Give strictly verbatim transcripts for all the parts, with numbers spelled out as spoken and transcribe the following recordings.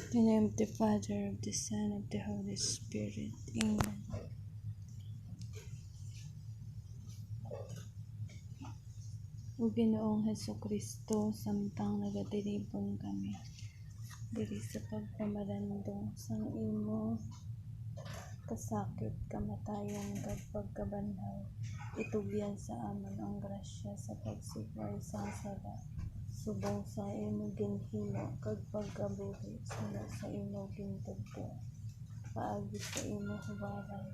In the name of the Father, of the Son, of the Holy Spirit. Amen. O Ginoong Hesukristo, samtang nagatilipon kami diri sa pagpamalandong sang imo kasakit, kamatayon, kag pagkabanhaw, itugyan sa amon ang grasya sa pagsipay sang sala, subong sang imo ginhimo, kag pagkabuhi suno sa imo gintudlo, paagi sa imo huwaran.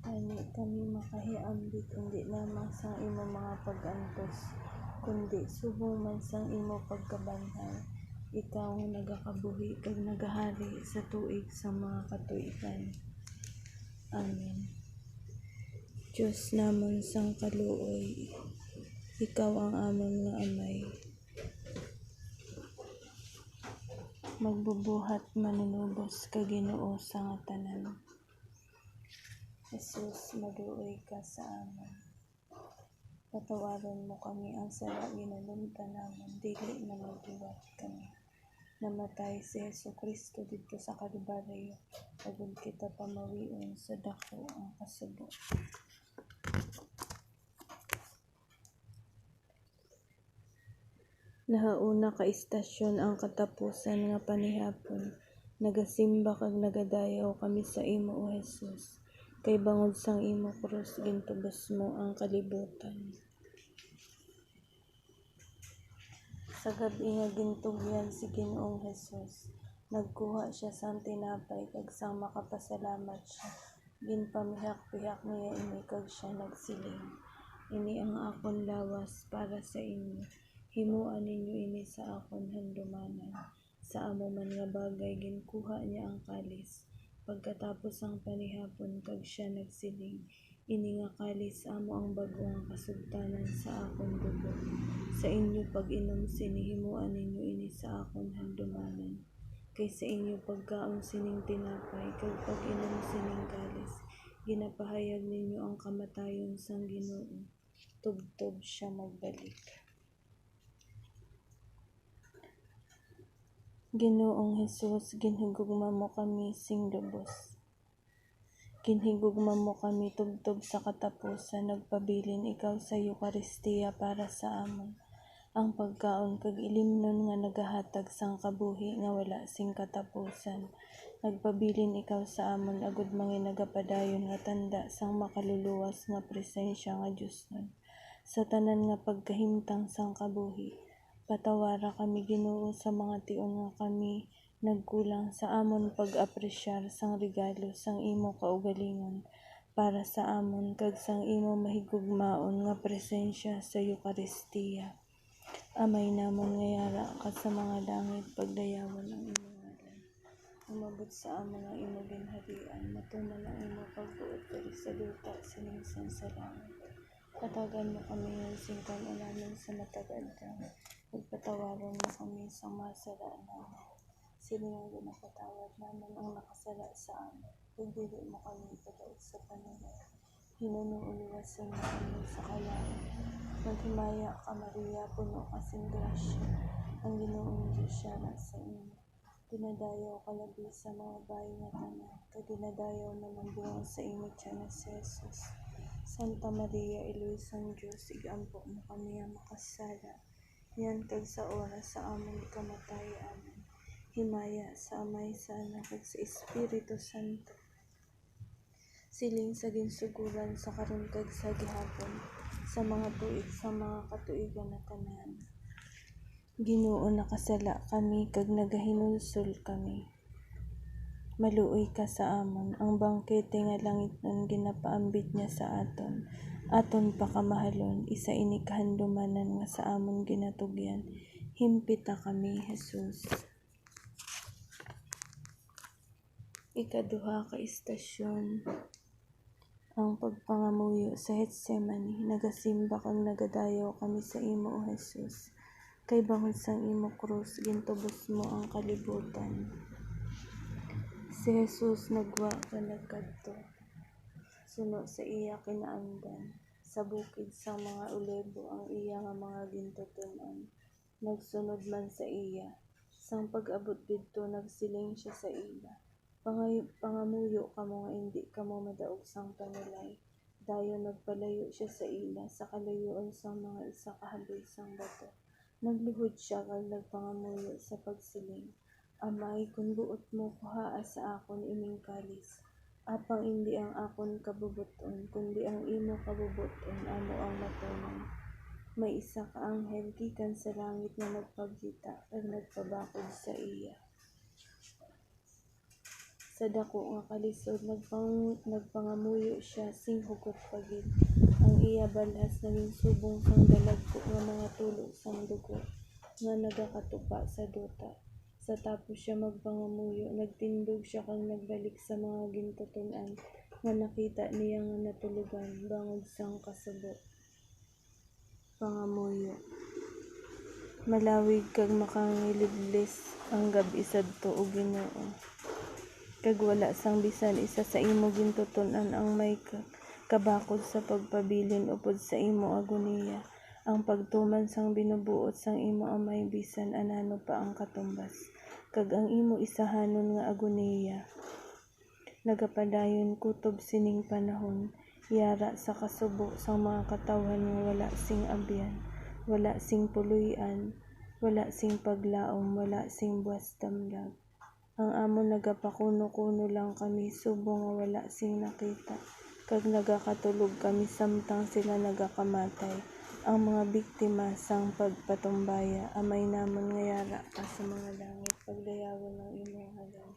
Gani kami makahiambit indi lamang sang imo mga pag-antos, kundi subong man sang imo pagkabanhaw, ikaw nga nagakabuhi kag nagahari sa tuig sa mga katuigan. Amen. Dios namon sang kaluoy, ikaw ang amon nga Amay. Magbubuhat, Manunubos ka, Ginoo sa nga tanan. Jesus, maluoy ka sa amon. Patawaron mo kami ang sala ginanumtan namon, dili na magliwat kami. Namatay si Jesu-Cristo didto sa Kalbaryo, agod kita pamawion sa dako ang kasubo. Nahauna ka istasyon ang katapusan nga panihapon. Nagasimba kag nagadayaw kami sa imo, O Jesus, kay bangod sang imo krus gintubos mo ang kalibutan. Sa gab-i nga gintugyan si Ginoong Jesus, nagkuha sia sang tinapay kag sang makapasalamat sia, ginpamihak-pihak niya ini kag sia nagsiling, "Ini ang akon lawas para sa inyo. Himoa ninyo ini sa akon handumanan." Sa amo man nga bagay ginkuha niya ang kalis pagkatapos sang panihapon kag sia nagsiling, "Ini nga kalis amo ang bag-o nga kasugtanan sa akon dugo. Sa inyo pag-inom sini, himoa ninyo ini sa akon handumanan. Kay sa inyo pagkaon sining tinapay kag pag-inom sining kalis, ginapahayag ninyo ang kamatayon sang Ginoo, tubtob sia magbalik." Ginoong Jesus, ginhigugma mo kami sing lubos. Ginhigugma mo kami tubtob sa katapusan. Nagpabilin ikaw sa Eukaristia para sa amon, ang pagkaon kag ilimnon nga nagahatag sang kabuhi nga wala sing katapusan. Nagpabilin ikaw sa amon agud manginagapadayon nga tanda sang makaluluwas nga presensya nga diosnon sa tanan nga pagkahimtang sang kabuhi. Patawara kami, Ginoo, sa mga tion nga kami nagkulang sa amon pag-apresyar sang regalo sang imo kaugalingon para sa amon kag sang imo mahigugmaon nga presensya sa Eukaristia. Amay namon nga yara ka sa mga langit, pagdayawon ang imo ngalan. Umabot sa amon ang imo ginharian, matuman ang imo pagbuot diri sa duta sining sang sa langit. Hatagan mo kami nga sing kan-on namon sa matag adlaw, ug patawaron mo kami sa mga sala namon, siling nga ginapatawad namon ang nakasala sa amon, ug dili mo kami ipadaog sa panulay, hinunoo luwason mo kami sa kalaut. Maghimaya ka, Maria, puno ka sing grasya, ang Ginoong Dios yara sa imo. Ginadayaw ka labi sa mga bayi nga tanan, kag ginadayaw man ang bunga sa imo tiyan nga si Jesus. Santa Maria, Iloy sang Dios, ig-ampo mo kami nga makasala, niyan kag sa oras sa amon ikamatay. Amen. Himaya sa Amay, sa Anak, kag sa Espiritu Santo. Siling sa ginsugoran, sa karon kag sa gihapon, sa mga tuig sa mga katuigan nga tanan. Ginoo, nakasala kami kag nagahinulsol kami. Maluoy ka sa amon. Ang bangkete nga langitnon ginapaambit niya sa aton, aton pakamahalon. Isa ini kahandumanan nga sa amon ginatugyan. Himpita kami, Jesus. Ikaduha ka istasyon, ang pagpangamuyo sa Getsemani. Nagasimba kag nagadayaw kami sa imo, O Jesus, kay bangod sang imo krus gintubos mo ang kalibutan. Si Jesus nagwa kag nagkadto suno sa iya kinaandan, sa bukid sang mga Olibo ang iya nga mga gintuton-an. Nagsunod man sa iya Sang pag-abot didto, nagsiling sia sa ila, "Pangay-, pangamuyo kamo nga indi kamo madaog sang panulay." Dayon nagpalayo sia sa ila sa kalayuan sang mga isa ka habol sang bato. Nagluhod sia kag nagpangamuyo sa pagsiling, "Amay, kon buot mo, kuhaa sa akon ining kalis. Apang indi ang akon kabubot-on, kundi ang imo kabubot-on amo ang matuman." May isa ka anghel gikan sa langit nga nagpakita kag nagpabakod sa iya. Sa daku nga kalisod, nagpang-, nagpangamuyo sia sing hugot pa gid. Ang iya balhas naging subong sang dalagku nga mga tulo sang dugo nga nagakatupa sa duta. Sa tapos sia magpangamuyo, nagtindog sia kag nagbalik sa mga gintuton-an nga nakita niya nga natulogan bangod sang kasubo. Pangamuyo. Malawig kag makangiliblis ang gab-i sadto, O Ginoo, kag wala sang bisan isa sa imo gintuton-an ang may ka-, kabakod sa pagpabilin upod sa imo agoniya. Ang pagtuman sang binubuot sang imo Amay bisan anano pa ang katumbas, kag ang imo isahanon nga agoniya nagapadayon kutob sining panahon, yara sa kasubo sang mga katawuhan nga wala sing abyan, wala sing puloy-an, wala sing paglaom, wala sing buas damlag. Ang amon nagapakuno-kuno lang kami subong nga wala sing nakita, kag nagakatulog kami samtang sila nagakamatay. Ang mga biktima sang pagpatumbaya, Amay namon nga yara ka sa mga langit, pagdayawon ang imong ngalan.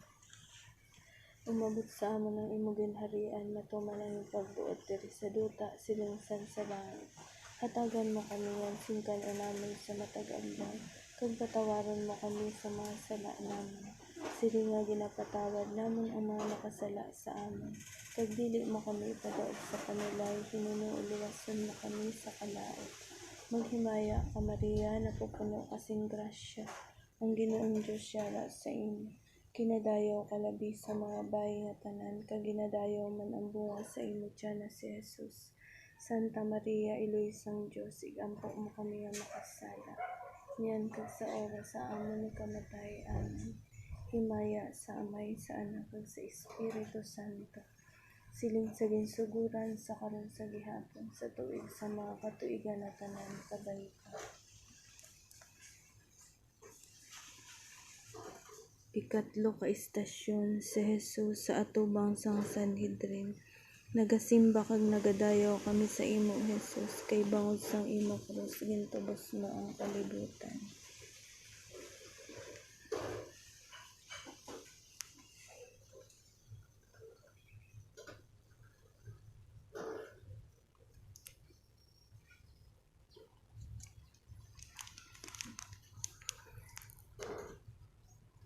Umabot sa amon ang imo ginharian, matuman ang imo pagbuot diri sa duta, siling sang sa langit. Hatagan mo kami niyan sing kan-on namon sa matag adlaw, kag patawaron mo kami sa mga sala namon, siling nga ginapatawad namon ang mga nakasala sa amon. Kag dili mo kami ipadaog sa panulay, hinunoo luwason mo kami sa kalaut. Maghimaya ka, Maria, napupuno ka sing grasya, ang Ginoong Dios yara sa imo. Ginadayaw ka labi sa mga bayi nga tanan, kag ginadayaw man ang bunga sa imo tiyan nga si Jesus. Santa Maria, Iloy sang Dios, ig-ampo mo kami nga makasala, niyan kag sa oras sa amon ikamatay. Amen. Himaya sa Amay, sa Anak, kag sa Espiritu Santo, siling sa ginsugoran, sa karon, sa gihapon, sa tuig sa mga katuigan nga tanan. Kabay ka. Ikatlo ka istasyon, si Jesus sa atubang sang Sanhedrin. Nagasimba kag nagadayaw kami sa imo, Jesus, kay bangod sang imo krus gintubos mo ang kalibutan.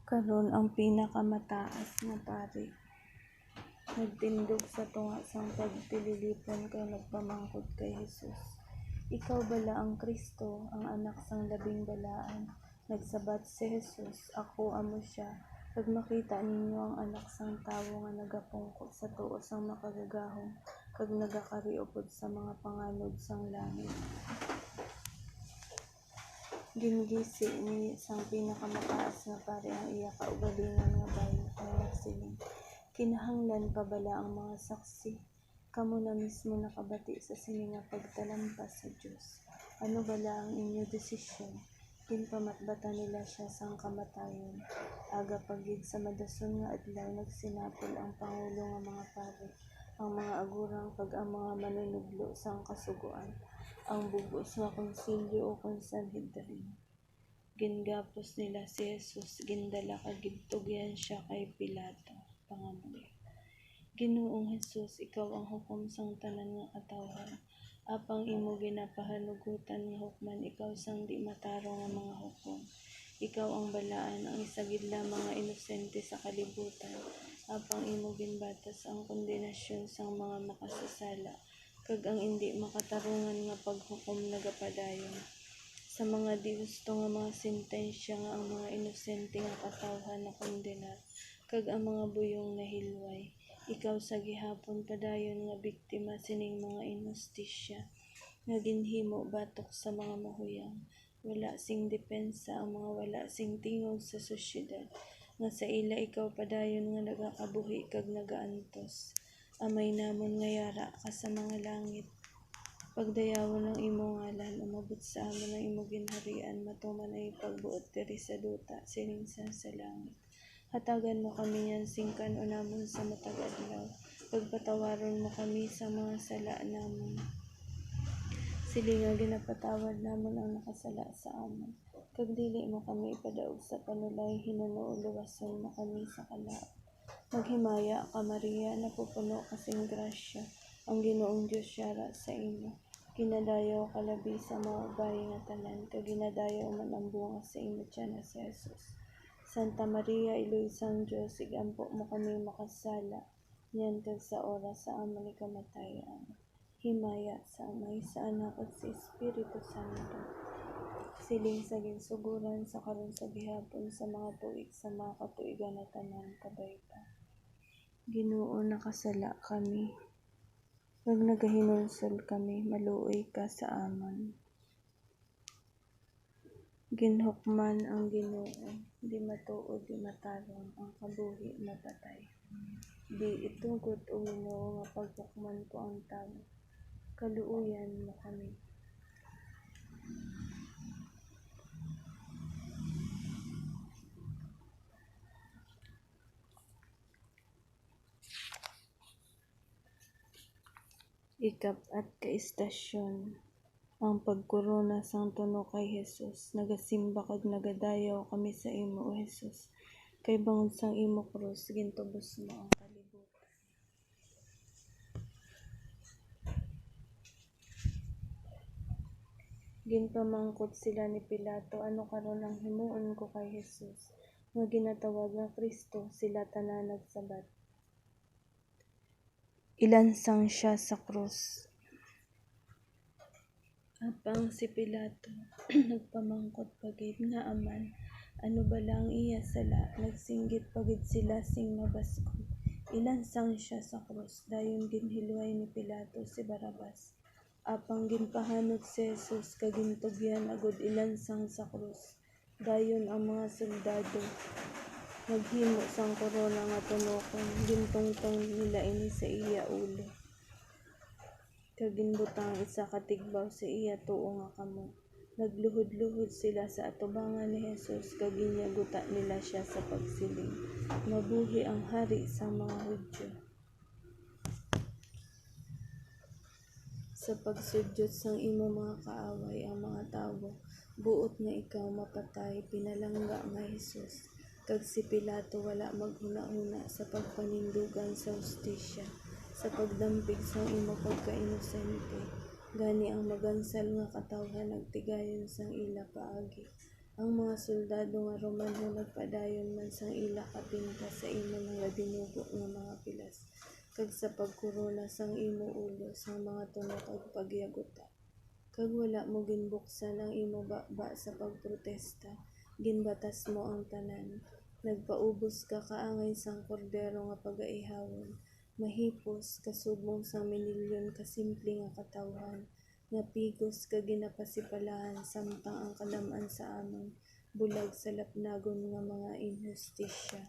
Karon ang pinakamataas nga pari nagtindog sa tunga sang pagtililipon kag nagpamangkot kay Jesus, "Ikaw bala ang Cristo, ang Anak sang Labing Balaan?" Nagsabat si Jesus, "Ako amo sia." Kag makita ninyo ang Anak sang Tawo nga nagapungko sa tuo sang Makagagahom kag nagakari upod sa mga panganod sang langit. Gingisi ni sang Pinakamataas nga Pari ang iya kaugalingon nga bayu, kag nagsiling, "Kinahanglan pa bala ang mga saksi? Kamo na mismo nakabati sa sini nga pagtalampas sa Dios. Ano bala ang inyo desisyon?" Ginpamatbatan nila sia sang kamatayon. Aga pa gid sa madason nga adlaw, nagsinapol ang pangulo nga mga pari, ang mga agurang, kag ang mga manunudlo sang Kasugoan, ang bug-os nga konsilyo, ukon Sanhedrin. Gingapos nila si Jesus, gindala kag gintugyan sia kay Pilato. Pangamuyo. Ginoong Jesus, ikaw ang hukom sang tanan nga katawhan. Apang imo ginapahanugotan nga hukman ikaw sang di matarong nga mga hukom. Ikaw ang balaan, ang isa gid lamang nga inosente sa kalibutan. Apang imo ginbatas ang kondenasyon sang mga makasasala, kag ang indi makatarungan nga paghukom nagapadayon. Sa mga di husto nga mga sentensya nga ang mga inosente nga katawhan nakondenar, kag ang mga buyong nahilway, ikaw sa gihapon padayon nga biktima sining mga inhustisya nga ginhimo batok sa mga mahuyang, wala sing depensa, ang mga wala sing tingog sa sosyedad, nga sa ila ikaw padayon nga nagakabuhi kag nagaantos. Amay namon nga yara ka sa mga langit, pagdayawon ang imo ngalan, umabot sa amon ang imo ginharian, matuman ang ipagbuot diri sa duta, siling sa, sa langit. Hatagan mo kami niyan sing kan-o namon sa matag adlaw, pagpatawaron mo kami sa mga sala namon, siling nga ginapatawad namon ang nakasala sa amon. Kag dili mo kami ipadaog sa panulay, hinuno luwason mo kami sa kalaut. Maghimaya ka, Maria, napupuno ka sing grasya, ang Ginoong Dios yara sa imo. Ginadayaw ka labi sa mga babayi nga tanan, kag ginadayaw man ang bunga sa imo tiyan nga si Jesus. Santa Maria, Iloy sang Dios, igampo mo kami makasala, niyan kag sa oras sa amon ikamatay. Amen. Himaya sa Amay, sa Anak, kag sa Espiritu Santo. Siling sa ginsugoran, sa karon, sa gihapon, sa mga tuig, sa mga katuigan nga tanan. Kabay pa. Ginoo, nakasala kami, kag nagahinulsol kami, maluoy ka sa amon. Ginhukman ang Ginoo, di matuod, di matarong, ang kabuhi mapatay. Di itugot, O Ginoo, nga paghukman ko ang tawo. Kaluoyan mo kami. Ikap-at ka istasyon, ang pagkorona sang tuno kay Jesus. Nagasimba kag nagadayaw kami sa imo, O Jesus, kay bangod sang imo krus gintubos mo ang kalibutan. Ginpamangkot sila ni Pilato, "Ano karon ang himuon ko kay Jesus, nga ginatawag nga Cristo?" Sila tanan nagsabat, "Ilansang sia sa krus." Apang si Pilato nagpamangkot pa gid, "Ngaa man? Ano bala ang iya sala?" Nagsinggit pa gid sila sing mabaskog, "Ilansang sia sa krus." Dayon ginhilway ni Pilato si Barrabas. Apang ginpahanot si Jesus kag gintugyan agud ilansang sa krus. Dayon ang mga soldado naghimo sang korona nga tunokon, gintungtong nila ini sa iya ulo, kag ginbutang ang isa ka tigbaw sa iya tuo nga kamot. Nagluhod-luhod sila sa atubangan ni Jesus, kag ginyaguta nila sia sa pagsiling, "Mabuhi ang Hari sang mga Hudio." Sa pagsudyot sang imo mga kaaway, ang mga tawo, buot nga ikaw mapatay, pinalangga nga Jesus. Kag si Pilato wala maghunahuna sa pagpanindugan sa hustisya, sa pagdampig sang imo pagkainosente. Gani ang magansal nga katawhan nagtigayon sang ila paagi. Ang mga soldado nga Romano nagpadayon man sang ila kapinta sa imo mga dinugo nga mga pilas, kag sa pagkorona sang imo ulo sang mga tuno kag pagyaguta. Kag wala mo ginbuksan ang imo baba sa pagprotesta, ginbatas mo ang tanan. Nagpaubos ka kaangay sang kordero nga pagaihawon, mahipos, kasubong sang minilyon ka simple nga katawhan, nga pigos kag ginapasipalahan, samtang ang kalam-an sa amon bulag sa lapnagon nga mga inhustisya.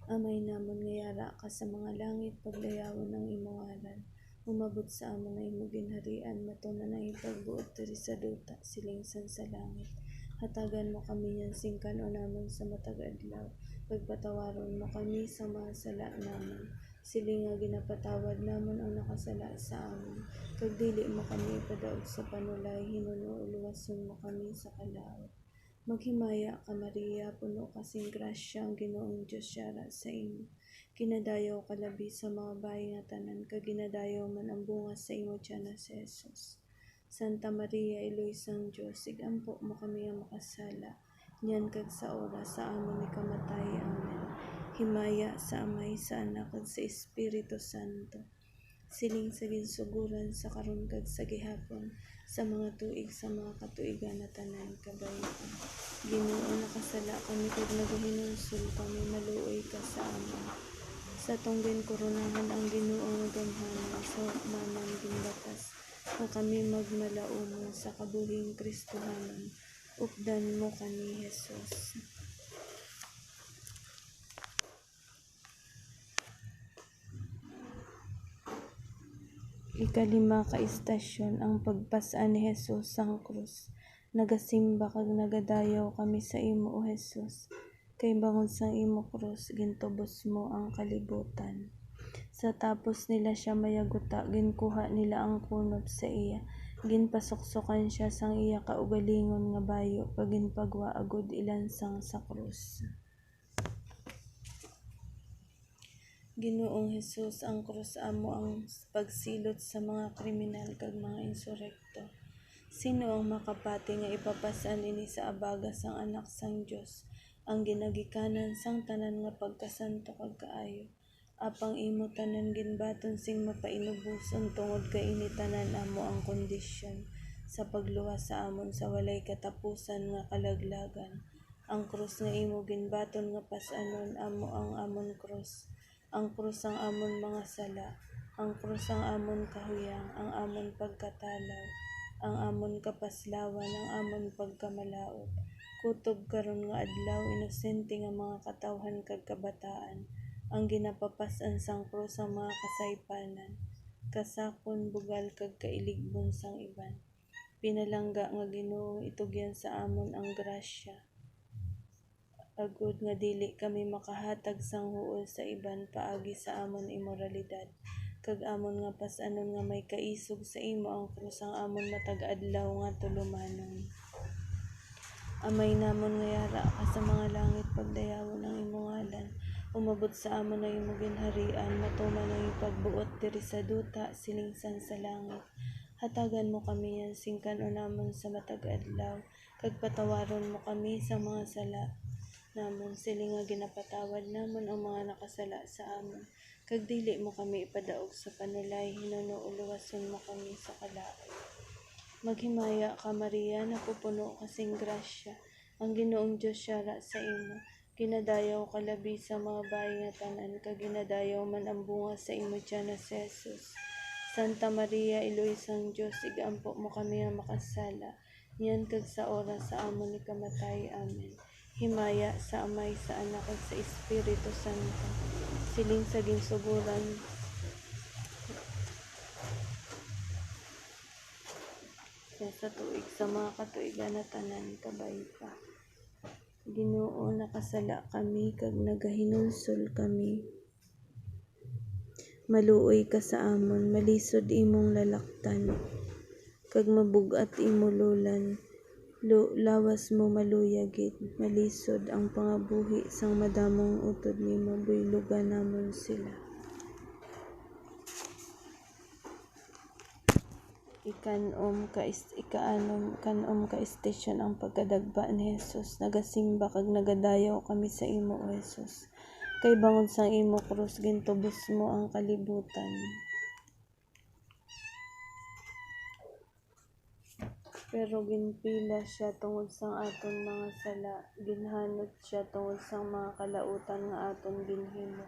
Amay namon nga yara ka sa mga langit, pagdayawon ang imo ngalan. Umabot sa amon ang imo ginharian, matuman ang imo pagbuot diri sa duta, siling sang sa langit. Hatagan mo kami niyan sing kan-o namon sa matag adlaw, kag patawaron mo kami sa mga sala namon, siling nga ginapatawad namon ang nakasala sa amon. Kag dili mo kami ipadaog sa panulay, hinuno luwason mo kami sa kalaut. Maghimaya ka, Maria, puno ka sing grasya, ang Ginoong Dios yara sa imo. Ginadayaw ka labi sa mga bayi nga tanan, kag ginadayaw man ang bunga sa imo tiyan nga si Jesus. Santa Maria, Iloy sang Dios, igampo mo kami nga makasala, niyan kag sa oras sa amon ikamatay. Amen. Himaya sa Amay, sa Anak, kag sa Espiritu Santo. Siling sa ginsugoran, sa karon, kag sa gihapon, sa mga tuig, sa mga katuigan nga tanan. Kabay pa. Ginoo, nakasala kami kag nagahinulsol kami, maluoy ka sa amon. Sa atong ginkoronahan ang Ginoo nga gamhanan, sa hukmanan ginbatas, nga kami magmalaumon sa kabuhing Kristohanon. Updan mo kami, Jesus. Ikalima ka istasyon, ang pagpas-an ni Jesus sang krus. Nagasimba kag nagadayaw kami sa imo, O Jesus, kay bangod sang imo krus gintubos mo ang kalibutan. Sa tapos nila sia mayaguta, ginkuha nila ang kunop sa iya, ginpasuksokan sia sang iya kaugalingon nga bayu, kag ginpagwa agud ilansang sa krus. Ginoong Jesus, ang krus amo ang pagsilot sa mga kriminal kag mga insurekto. Sino ang makapati nga ipapas-an ini sa abaga sang Anak sang Dios, ang ginagikanan sang tanan nga pagkasanto kag kaayo? Apang imo tanan ginbaton sing mapainuboson, tungod kay ini tanan amo ang kondisyon sa pagluwas sa amon sa walay katapusan nga kalaglagan. Ang krus nga imo ginbaton nga pas-anon amo ang amon krus, ang krus sang amon mga sala, ang krus sang amon kahuyang, ang amon pagkatalaw, ang amon kapaslawan, ang amon pagkamalaut. Kutob karon nga adlaw, inosente nga mga katawhan kag kabataan ang ginapapas-an sang krus sang mga kasaypanan, kasakon, bugal, kag kailigbon sang iban. Pinalangga nga Ginoo, itugyan sa amon ang grasya, agod nga dili kami makahatag sang huol sa iban paagi sa amon imoralidad, kag amon nga pas-anon nga may kaisog sa imo ang krus sang amon matag adlaw nga tulumanon. Amay namon nga yara ka sa mga langit, pagdayawon ang imo ngalan, umabot sa amon ang imo ginharian, matuman ang imo pagbuot diri sa duta siling sang sa langit. Hatagan mo kami niyan sing kan-on namon sa matag adlaw, kag patawaron mo kami sa mga sala namon, siling nga ginapatawad namon ang mga nakasala sa amon, kag dili mo kami ipadaog sa panulay, hinunoo luwason mo kami sa kalaut. Maghimaya ka, Maria, napupuno ka sing grasya, ang Ginoong Dios yara sa imo. Ginadayaw ka labi sa mga bayi nga tanan, kag ginadayaw man ang bunga sa imo tiyan nga si Jesus. Santa Maria, Iloy sang Dios, igampo mo kami nga makasala, niyan kag sa oras sa amon ikamatay. Amen. Himaya sa Amay, sa Anak, kag sa Espiritu Santo, siling sa ginsugoran sa tuig, sa mga katuigan nga tanan. Kabay pa. Ginoo, nakasala kami kag nagahinulsol kami. Maluoy ka sa amon, malisod imong lalaktan, kag mabug-at imo lulan. Lu-, lawas mo maluya gid, malisod ang pangabuhi sang madamong utod nimo, buylogan namon sila. Ikan-om ka is-, ikaanom, kan-om ka istasyon, ang pagkadagpa ni Jesus. Nagasimba kag nagadayaw kami sa imo, O Jesus, kay bangod sang imo krus gintubos mo ang kalibutan. Pero ginpila sia tungod sang aton mga sala, ginhanot sia tungod sang mga kalautan nga aton ginhimo.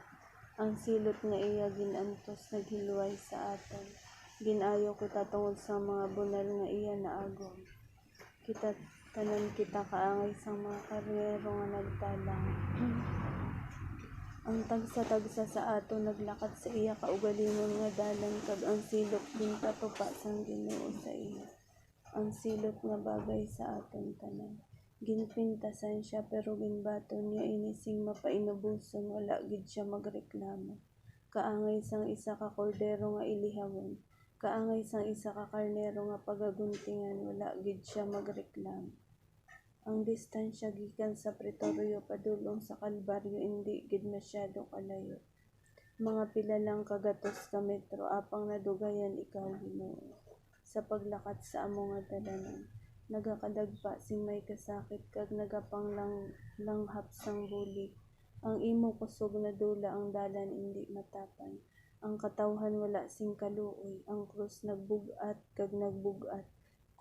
Ang silot nga iya gin-antos naghilway sa aton. Gin-ayo kita tungod sang mga bunal nga iya naagom. Kita, tanan kita kaangay sang mga karnero nga nagtalang. Ang tagsa-tagsa sa aton naglakat sa iya kaugalingon nga dalan, kag ang silot ginpatupa sang Ginoo sa iya. Ang silot nga bagay sa aton tanan. Ginpintasan sia, pero ginbaton niya ini sing mapainuboson, wala gid sia magreklamo. Kaangay sang isa ka kordero nga ilihawon, kaangay sang isa ka karnero nga pagaguntingan, wala gid sia magreklamo. Ang distansya gikan sa Pretorio padulong sa Kalbaryo indi gid masyado kalayo, mga pila lang ka gatos ka metro, apang nadugayan ikaw, Ginoo, sa paglakat sa amo nga dalanan. Nagakadagpa sing may kasakit kag nagapanglang-, langhap sang bulig. Ang imo kusog nadula, ang dalan indi matapang. Ang katawhan wala sing kaluoy, ang krus nagbug-at kag nagbug-at,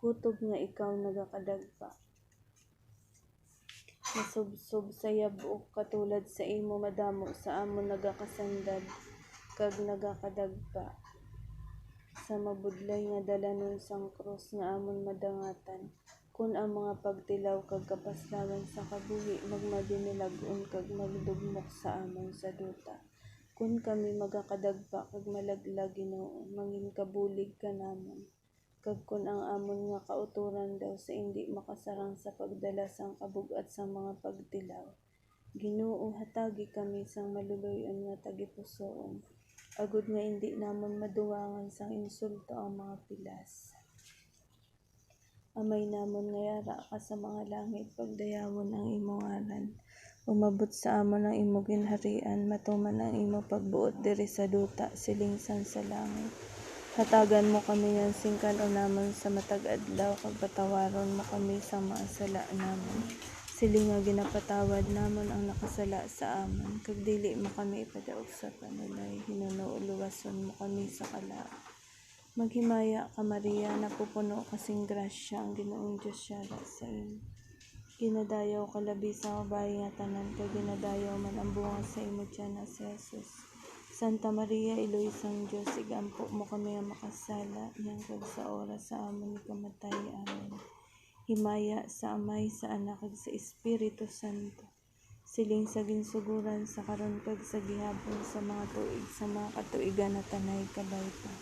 kutob nga ikaw nagakadagpa. Nasubsob sa yab-ok, katulad sa imo madamo sa amon nagakasandad kag nagakadagpa. sa mabudlay nga dalanon sang krus nga amon madangatan, kun ang mga pagtilaw kag kapaslawan sa kabuhi magmadinilag-on kag magdugmok sa amon sa duta. Kun kami magakadagpa kag malaglag, Ginoo, manginkabulig ka namon. Kag kun ang amon nga kautoran daw sa indi makasarang sa pagdala sang kabug-at sang mga pagtilaw, Ginoo, hatagi kami sang maluloy-on nga tagipusoon, agod nga indi namon madugangan sang insulto ang mga pilas. Amay namon nga yara ka sa mga langit, pagdayawon ang imo ngaran. Umabot sa amon ang imo ginharian, matuman ang imo pagbuot diri sa duta, siling sang sa langit. Hatagan mo kami nga singkan-on namon sa matag adlaw, kag patawaron mo kami sa mga sala namon, siling nga ginapatawad namon ang nakasala sa amon, kag dili mo kami ipadaog sa panulay, hinuno luwason mo kami sa kalaut. Maghimaya ka, Maria, napupuno ka sing grasya, ang Ginoong Dios yara sa imo. Ginadayaw ka labi sa babayi nga tanan, kag ginadayaw man ang bunga sa imo tiyan nga si Jesus. Santa Maria, Iloy sang Dios, igampo mo kami nga makasala, niyan kag sa oras sa amon ikamatay. Amen. Himaya sa Amay, sa Anak, kag sa Espiritu Santo, siling sa ginsugoran, sa karon, kag sa gihapon, sa mga tuig sa mga katuigan, natanay kabay pa.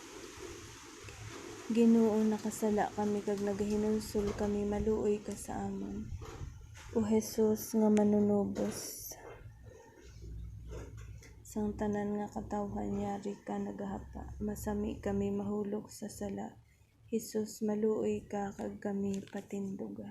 Ginoo, nakasala kami kag nagahinulsol kami, maluoy ka sa amon. O Jesus nga Manunubos sang tanan nga katawhan, yari ka nagahapa, masami kami mahulog sa sala. Jesus, maluoy ka kag kami patinduga.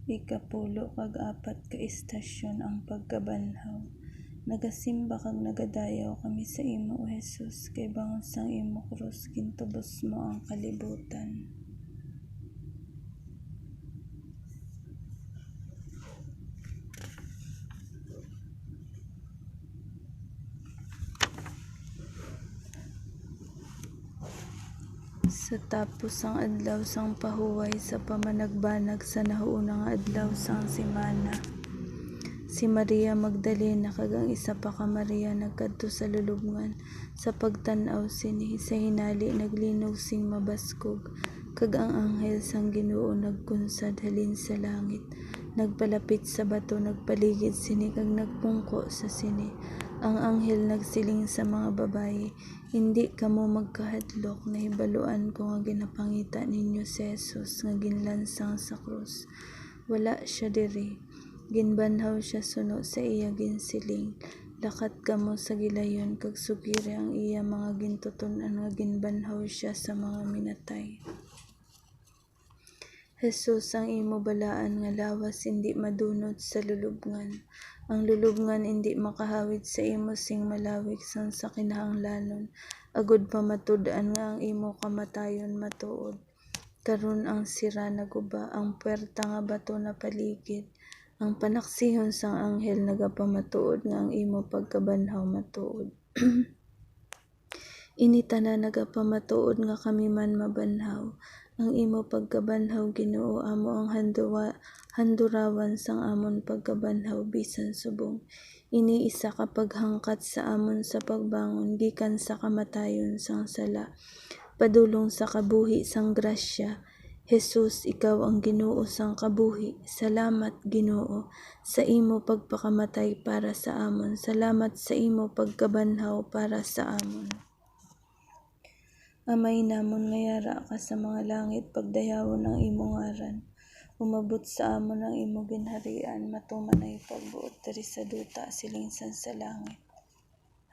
Ikapulo kag apat ka istasyon, ang pagkabanhaw. Nagasimba kag nagadayaw kami sa imo, O Jesus, kay bangod sang imo krus gintubos mo ang kalibutan. Sa tapos sang adlaw sang pahuway, sa pamanagbanag sa nahuuna nga adlaw sang semana, si Maria Magdalena kag ang isa pa ka Maria nagkadto sa lulubngan sa pagtan-aw sini. Sa hinali naglinog sing mabaskog, kag ang anghel sang Ginoo nagkunsad halin sa langit, nagpalapit sa bato, nagpaligid sini, kag nagpungko sa sini. Ang anghel nagsiling sa mga babayi, "Indi kamo magkahadlok, nahibaluan ko nga ginapangita ninyo si Jesus nga ginlansang sa krus. Wala sia diri. Ginbanhaw sia suno sa iya ginsiling. Lakat kamo sa gilayon kag sugiri ang iya mga gintuton-an nga ginbanhaw sia sa mga minatay." Jesus, ang imo balaan nga lawas indi madunot sa lulubngan. Ang lulubngan indi makahawid sa imo sing malawig sang sa kinahanglanon, agud pamatud-an nga ang imo kamatayon matuod. Karon ang sira naguba, ang puwerta nga bato napaligid. Ang panaksihon sang anghel nagapamatuod nga ang imo pagkabanhaw matuod. Ini tanan nagapamatuod nga kami man mabanhaw. Ang imo pagkabanhaw, Ginoo, amo ang handua-, handurawan sang amon pagkabanhaw bisan subong. Ini isa ka paghangkat sa amon sa pagbangon gikan sa kamatayon sang sala, padulong sa kabuhi sang grasya. Jesus, ikaw ang Ginoo sang kabuhi. Salamat, Ginoo, sa imo pagpakamatay para sa amon. Salamat sa imo pagkabanhaw para sa amon. Amay namon nga yara ka sa mga langit, pagdayawon ang imo ngaran. Umabot sa amon ang imo ginharian, matuman ang ipagbuot diri sa duta, siling sang sa langit.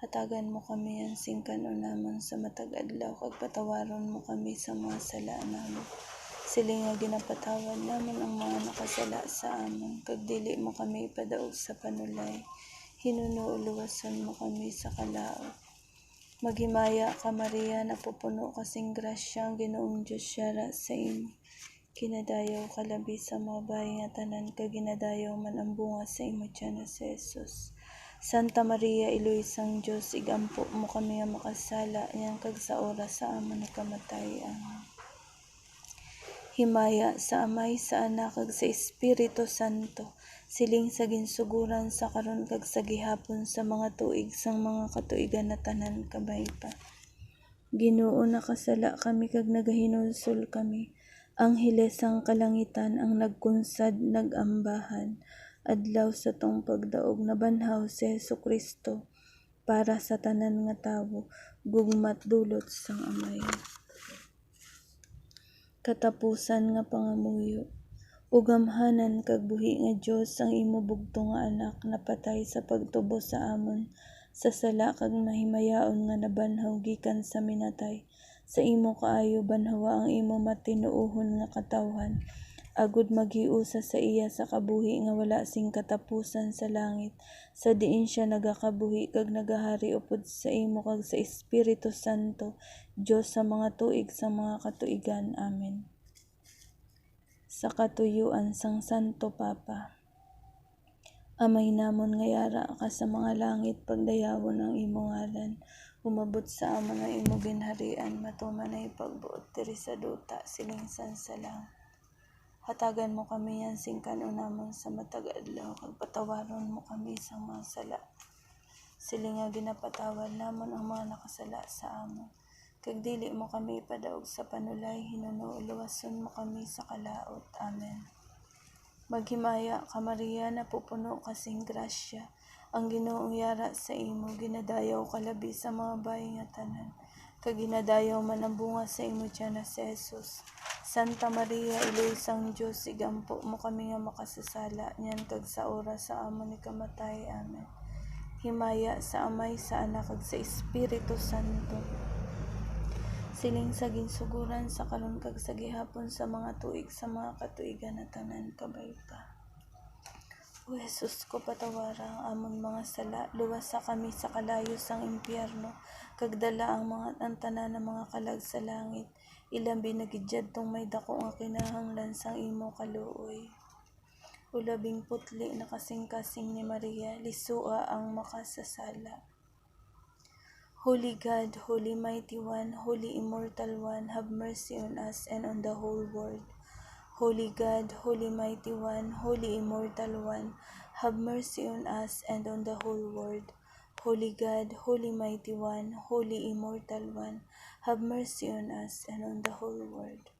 Hatagan mo kami ang singkan-on namon sa matag adlaw, kag patawaron mo kami sa mga sala namon, siling nga ginapatawad namon ang mga nakasala sa amon, kag dili mo kami ipadaog sa panulay, hinuno luwason mo kami sa kalaut. Maghimaya ka, Maria, napupuno ka sing grasya, ang Ginoong Dios yara sa imo. Ginadayaw ka labi sa mga bayi nga tanan, kag ginadayaw man ang bunga sa imo tiyan nga si Jesus. Santa Maria, Iloy sang Dios, igampo mo kami nga makasala, niyan kag sa oras sa amon ikamatay. Amen. Himaya sa Amay, sa Anak, kag sa Espiritu Santo, siling sa ginsuguran, sa karon, kag sa gihapon, sa mga tuig sang mga katuigan na tanan. Kabay pa. Ginoo, nakasala kami kag nagahinulsol kami. Angheles sang kalangitan ang nagkunsad, nag-ambahan. Adlaw sa tong pagdaog nabanhaw si Jesu-Cristo para sa tanan nga tawo, gugmat dulot sang Amay. Katapusan nga pangamuyo. O gamhanan kag buhi nga Dios, ang imo bugtong nga Anak napatay sa pagtubos sa amon sa sala kag mahimayaon nga nabanhaw gikan sa minatay. Sa imo kaayo banhawa ang imo matinuohon nga katawhan, agud maghiusa sa iya sa kabuhi nga wala sing katapusan sa langit, sa diin sia nagakabuhi kag nagahari upod sa imo kag sa Espiritu Santo, Dios sa mga tuig sa mga katuigan. Amen. Sa katuyuan sang Santo Papa. Amay namon nga yara ka sa mga langit, pagdayawon ang imo ngalan. Umabot sa amon ang imo ginharian, matuman ang ipagbuot diri sa duta, siling sang sa langit. Hatagan mo kami yan sing kan-on namon sa matag adlaw, kag patawaron mo kami sang mga sala, siling nga ginapatawad namon ang mga nakasala sa amon. Kag dili mo kami ipadaog sa panulay, hinuno luwason mo kami sa kalaut. Amen. Maghimaya ka, Maria, napupuno ka sing grasya, ang Ginoo yara sa imo, ginadayaw ka labi sa mga bayi nga tanan, kag ginadayaw man ang bunga sa imo tiyan nga si Jesus. Santa Maria, Iloy sang Dios, igampo mo kami nga makasasala, niyan kag sa oras sa amon ikamatay. Amen. Himaya sa Amay, sa Anak, kag sa Espiritu Santo, siling sa ginsuguran, sa karon, kag sa gihapon, sa mga tuig sa mga katuigan na tanan. Kabay pa. O Jesus ko, patawara ang amon mga sala, luwasa kami sa kalayo sang impyerno, kag dala ang mga, ang tanan nga mga kalag sa langit, ilabi na gid yadtong may daku nga kinahanglan sang imo kaluoy. O labing putli nga kasingkasing ni Maria, lisua ang makasasala. Holy God, Holy Mighty One, Holy Immortal One, have mercy on us and on the whole world. Holy God, Holy Mighty One, Holy Immortal One, have mercy on us and on the whole world. Holy God, Holy Mighty One, Holy Immortal One, have mercy on us and on the whole world.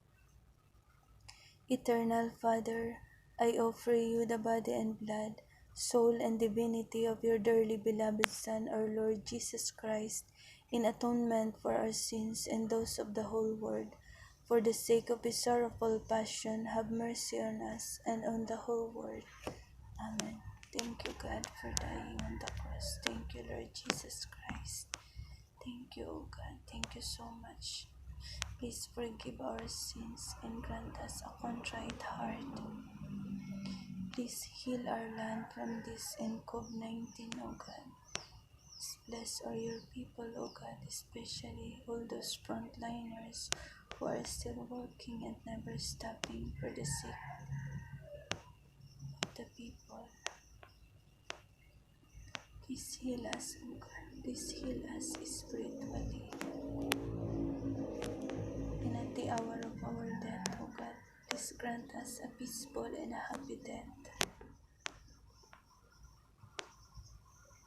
Eternal Father, I offer you the body and blood, soul and divinity of your dearly beloved Son, our Lord Jesus Christ, in atonement for our sins and those of the whole world. For the sake of his sorrowful passion, have mercy on us and on the whole world. Amen. Thank you, God, for dying on the cross. Thank you, Lord Jesus Christ. Thank you, O God. Thank you so much. Please forgive our sins and grant us a contrite heart. Please heal our land from this and COVID nineteen, O God. Bless all your people, O God, especially all those frontliners who are still working and never stopping for the sake of the people. Please heal us, O God. Please heal us spiritually. And at the hour of our death, O God, please grant us a peaceful and a happy death.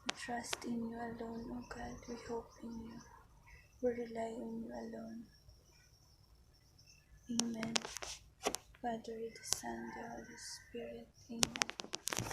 We trust in you alone, O God. We hope in you. We rely on you alone. Amen. Father, the Son, the Holy Spirit. Amen.